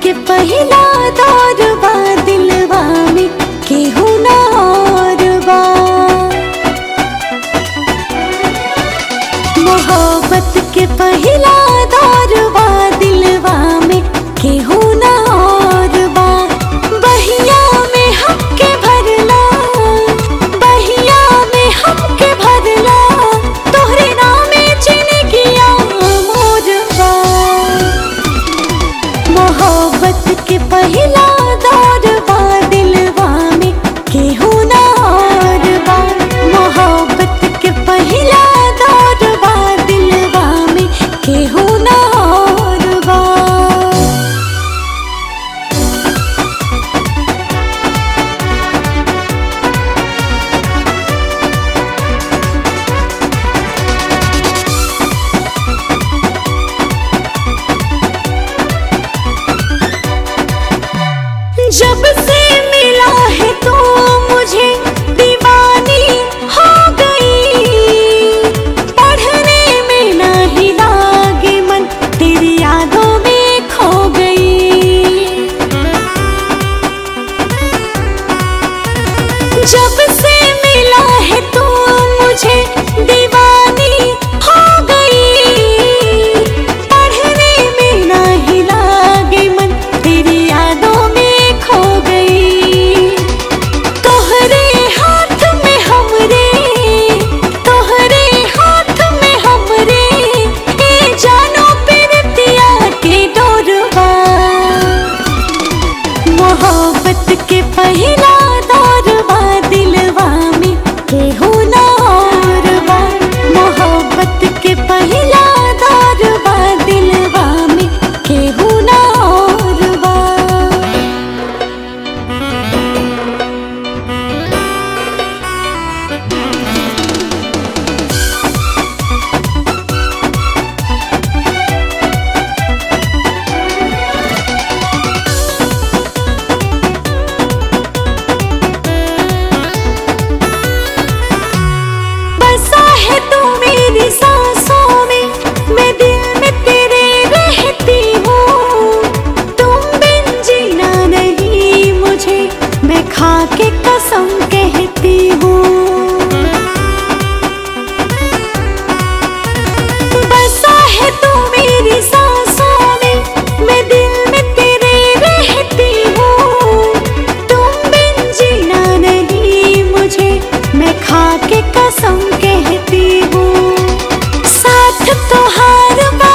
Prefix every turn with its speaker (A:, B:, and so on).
A: के पहिला दौर बा दिलवा में केहू ना और बा। मोहब्बत के पहिला दौर बा दिलवा में केहू ना और बा। बहिया में हमके भरला, बहिया में हमके भरला, तोहरे नामे जिनगिया मोर बा। मोहब्बत के पहिला दौर बा दिलवा में केहू ना और बा। मोहब्बत के पहिला दौर बा दिलवा में केहू ना और बा। जब से मिला है तो मुझे दीवानी हो गई, पढ़ने में नहीं लागे मन तेरी यादों में खो गई। जब से मिला है तो मुझे दीवानी हो गई, पढ़ने में नहीं लागे मन तेरी यादों में खो गई। तोहरे हाथ में हमरे, तोहरे हाथ में हमरे, ए जानो पिरतिया के डोरवा। मोहब्बत के पहिला दौर बा दिलवा में केहू ना और बा। मोहब्बत के पहिला दौर बा दिलवा में केहू ना और बा। बसा है तू मेरी सांसों में, मैं दिल में तेरे रहती हूँ। तुम बिन जीना नहीं मुझे, मैं खा के कसम कहती हूँ। बसा है तू मेरी सांसों में, मैं दिल में तेरे रहती हूँ। तुम बिन जीना नहीं मुझे, मैं खा के कसम कहती हूँ। साथ तोहार बा